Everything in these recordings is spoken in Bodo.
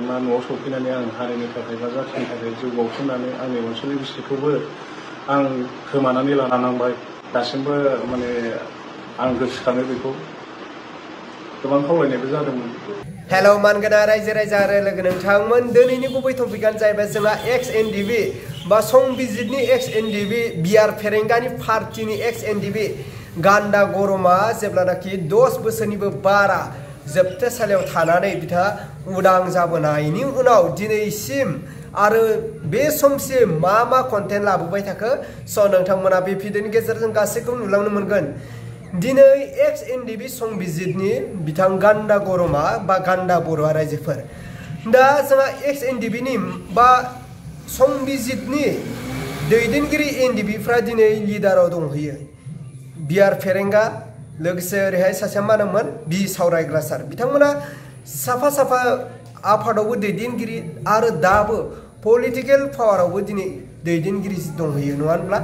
न'आव सफैनानै आं हारिनि थाखाय बा जाथिनि थाखाय जिउ बाउसोमनानै आंनि अनसुलि बिसिखौबो आं खोमानानै लानांबाय दासिमबो माने आं गोसोखाङो बेखौ गोबां खावलायनायबो जादोंमोन। हेल' मानगोनां रायजो राजा आरो लोगो नोंथांमोन दिनैनि गुबै टपिकआनो जाहैबाय जोंहा एक्स एनडिबि बा संबिजितनि एक्स एनडिबि बिआर फेरेंगानि पार्टिनि एक्स एनडिबि गान्दा गरमा जेब्लानाखि 10 बोसोरनिबो बारा जोबथेसालियाव थानानै बिथाङा उदां जाबोनायनि उनाव दिनैसिम आरो बे समसिम मा कन्टेन्ट लाबोबाय थाखो स' नोंथांमोना बे भिडिअनि गेजेरजों गासैखौबो नुलांनो मोनगोन। दिनै एक्स एनडिबि संबिजितनि बिथां गान्दा गरमा बा गान्दा बरुवा रायजोफोर दा जोंहा एक्स एनडिबिनि बा संबिजितनि दैदेनगिरि एनडिबिफ्रा दिनै लिडाराव दंहैयो बिआर फेरेंगा लोगोसे ओरैहाय सासे मा होनोमोन बि सावरायग्रा सार बिथांमोना साफा साफा आफादावबो दैदेनगिरि आरो दाबो पलिटिकेल पावारावबो दिनै दैदेनगिरि दंहैयो नङा होनब्ला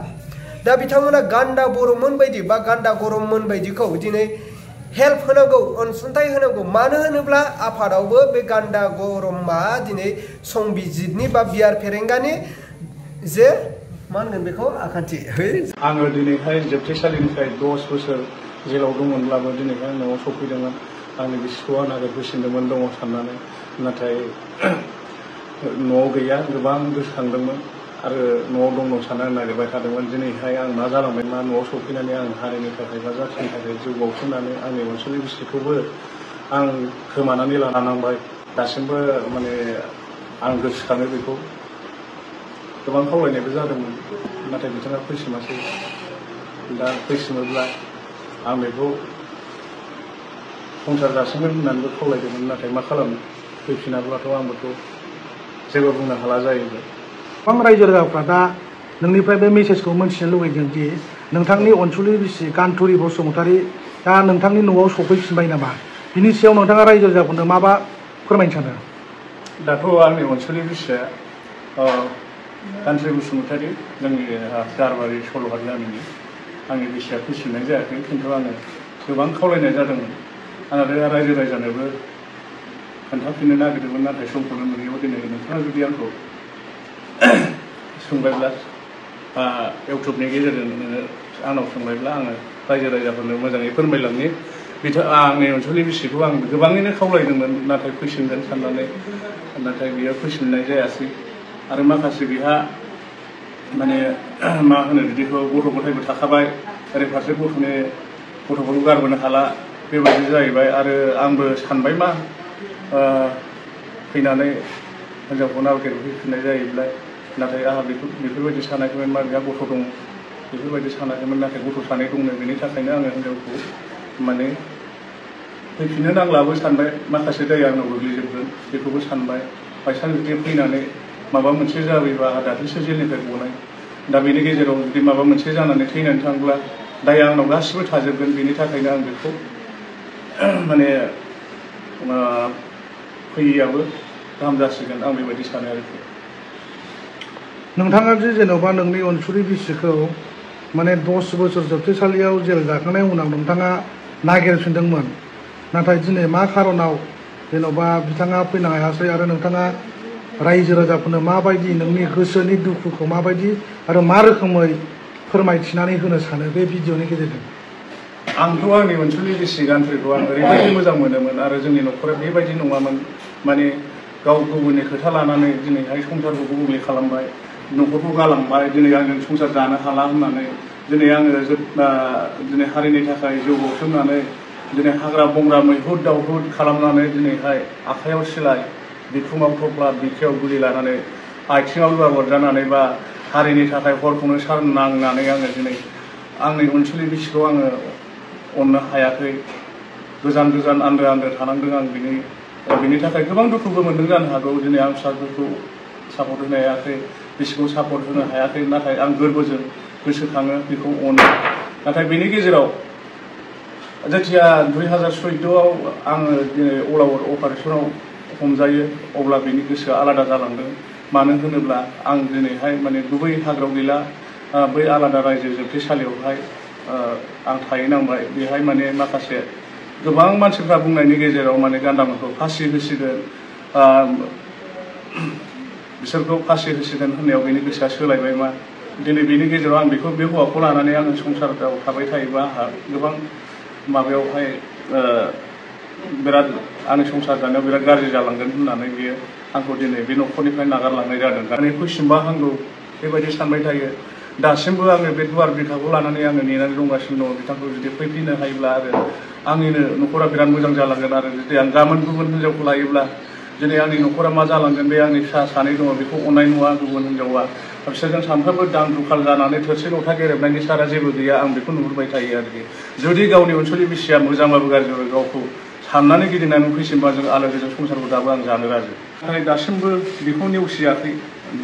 दा बिथांमोना गान्दा बर'मोन बायदि बा गान्दा गरममोन बायदिखौ दिनै हेल्प होनांगौ अनसुंथाइ होनांगौ मानो होनोब्ला आफादावबो बे गान्दा गरमा दिनै संबिजितनि बा बिआर फेरेंगानि जे मा होनगोन बेखौ आखान्थि आङो दिनैहाय जोबथेसालिनिफ्राय 10 बोसोर जेलाव दंमोनब्लाबो दिनैहाय आं न'आव सफैदोंमोन आंनि बिसिखौ आं नागिरफैफिनदोंमोन दङ साननानै नाथाय न'आव गैया गोबां गोसोखांदोंमोन आरो न'आव दङ साननानै नागिरबाय थादोंमोन दिनैहाय आं मा जालांबाय मा न'आव सफैनानै आं हारिनि थाखाय बा जाथिनि थाखाय जिउ बाउसोमनानै आंनि अनसुलि बिसिखौबो आं खोमानानै लानांबाय दासिमबो माने आं गोसोखाङो बेखौ गोबां खावलायनायबो जादोंमोन नाथाय बिथाङा फैसिमासै दा फैसिमोब्ला आं बेखौ संसार जासिगोन होननानैबो खावलायदोंमोन नाथाय मा खालामनो फैफिनाब्लाथ' आंबोथ' जेबो बुंनो हाला जाहैबाय। गोबां रायजो राजाफ्रा दा नोंनिफ्राय बे मेसेजखौ मोनथिनो लुबैदों दि नोंथांनि अनसुलि बिसि गान्थुरि बसुमतारी दा नोंथांनि न'आव सफैफिनबाय नामा बिनि सायाव नोंथाङा रायजो राजाफोरनो माबा फोरमायनो सानो? दाथ' आंनि अनसुलि बिसिया गान्थुरि बसुमतारी जोंनि जारबारि सल'बारि गामिनि आंनि बिसिया फैफिननाय जायाखै खिन्थु आङो गोबां खावलायनाय जादोंमोन आरो रायजो राजानोबो खोन्थाफिननो नागिरदोंमोन नाथाय समखौनो मोनैयाव दिनै नोंथाङा जुदि आंखौ सोंबायब्ला इउटुबनि गेजेरजों नोङो आंनाव सोंबायब्ला आङो रायजो राजाफोरनो मोजाङै फोरमायलांनि आंनि अनसुलि बिसिखौ आं गोबाङैनो खावलायदोंमोन नाथाय फैफिनगोन साननानै नाथाय बियो फैफिननाय जायासै आरो माखासे बिहा माने मा होनो बिदिखौ गथ' गथायबो थाखाबाय ओरै फारसे गथ'फोरखौ गारबोनो हाला बेबायदि जाहैबाय आरो आंबो सानबाय मा फैनानै हिनजावखौ नागिरफैफिननाय जायोब्ला नाथाय आंहा बेफोरबायदि सानाखैमोन मा बिहा गथ' दं बेफोरबायदि सानाखैमोन नाथाय गथ' सानै दंनो बेनि थाखायनो आङो हिनजावखौ माने फैफिननो नांलाबो सानबाय माखासे दाय आंनाव गोग्लैजोबगोन बेखौबो सानबाय बायसान्स जुदि फैनानै माबा मोनसे जाबोयोबा दाख्लैसो जेलनिफ्राय गनाय दा बेनि गेजेराव जुदि माबा मोनसे जानानै थैनानै थांब्ला दाया आंनाव गासिबो थाजोबगोन बेनि थाखायनो आं बेखौ माने फैयैयाबो गाहाम जासिगोन आं बेबायदि सानो आरोखि। नोंथाङा जे जेन'बा नोंनि अनसुलि बिसिखौ माने 10 बोसोर जोबथेसालियाव जेल जाखांनायनि उनाव नोंथाङा नागिरफिनदोंमोन नाथाय दिनै मा खारनाव जेन'बा बिथाङा फैनो हायासै आरो नोंथाङा रायजो राजाफोरनो माबायदि नोंनि गोसोनि दुखुखौ माबायदि आरो मा रोखोमै फोरमायथिनानै होनो सानो बे भिडिअनि गेजेरजों? आंथ' आंनि अनसुलि बिसि गान्थुरिखौ आं ओरैबायदि मोजां मोनोमोन आरो जोंनि न'खरा बेबायदि नङामोन माने गाव गुबुननि खोथा लानानै दिनैहाय संसारखौ गुबुंले खालामबाय न'खरखौ गालांबाय दिनै आंजों संसार जानो हाला होननानै दिनै आङो दिनै हारिनि थाखाय जिउ बाउसोमनानै दिनै हाग्रा बंग्रा मैहुर दावहुर खालामनानै दिनैहाय आखाइयाव सिलाय बिखुङाव थफ्ला बिखायाव गुलि लानानै आथिङाव लुवा जानानै बा हारिनि थाखाय हरखौनो सान नांनानै आङो दिनै आंनि अनसुलि बिसिखौ आङो अननो हायाखै गोजान गोजान आन्दो आन्दो थानांदों आं बिनि थाखाय गोबां दुखुबो मोनदों जानो हागौ दिनै आं फिसाफोरखौ सापर्ट होनो हायाखै बिसिखौ सापर्ट होनो हायाखै नाथाय आं गोरबोजों गोसोखाङो बेखौ अनो नाथाय बेनि गेजेराव जेथिया 2014आव आङो दिनै अल आउट अपारेसनाव हमजायो अब्ला बिनि गोसोआ आलादा जालांदों मानो होनोब्ला आं दिनैहाय माने गुबै हाग्रायाव गैला बै आलादा रायजो जोबथेसालियावहाय आं थाहैनांबाय बेहाय माने माखासे गोबां मानसिफ्रा बुंनायनि गेजेराव माने गान्दामोनखौ फासि होसिगोन बिसोरखौ फासि होसिगोन होननायाव बिनि गोसोआ सोलायबाय मा दिनै बिनि गेजेराव आं बेखौ बे हौवाखौ लानानै आङो संसाराव थाबाय थायोबा आंहा गोबां माबायावहाय बिराद आंनि संसार जानायाव बिराद गाज्रि जालांगोन होननानै बियो आंखौ दिनै बे न'खरनिफ्राय नागारलांनाय जादों आरो फैफिनबा हामगौ बेबायदि सानबाय थायो दासिमबो आङो बे गुवार बिखाखौ लानानै आङो नेनानै दंगासिनो दङ बिथांखौ जुदि फैफिननो हायोब्ला आरो आंनिनो न'खरा बिराद मोजां जालांगोन आरो जुदि आं गाबोन गुबुन हिनजावखौ लायोब्ला दिनै आंनि न'खरा मा जालांगोन बे आंनि फिसा सानै दङ बेखौ अननाय नङा गुबुन हिनजावा बिसोरजों सानफ्रोमबो दाम दुखाल जानानै थोरसि लथा गेरेबनायनि सारा जेबो गैया आं बेखौ नुहुरबाय थायो आरोखि जुदि गावनि अनसुलि बिसिया मोजांबाबो गाज्रिबाबो गावखौ साननानै गिदिंनानै फैसिनबा जों आलो गोजोन संसारखौ दाबो आं जानो राजि नाथाय दासिमबो बेखौ नेवसियाखै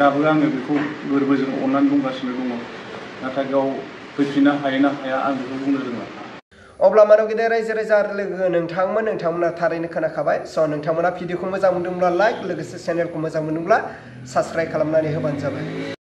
दाबो आङो बेखौ गोरबोजों अननानै दंगासिनो दङ नाथाय गाव फैफिननो हायो ना हाया आं बेखौ बुंनो रोङा अब्ला मानव गेदेर रायजो राजा लोगो नोंथांमोना थारैनो खोनाखाबाय स' नोंथांमोना भिडिअखौ मोजां मोनदोंब्ला लाइक लोगोसे चेनेलखौ मोजां मोनदोंब्ला साबस्क्राइब खालामनानै होबानो जाबाय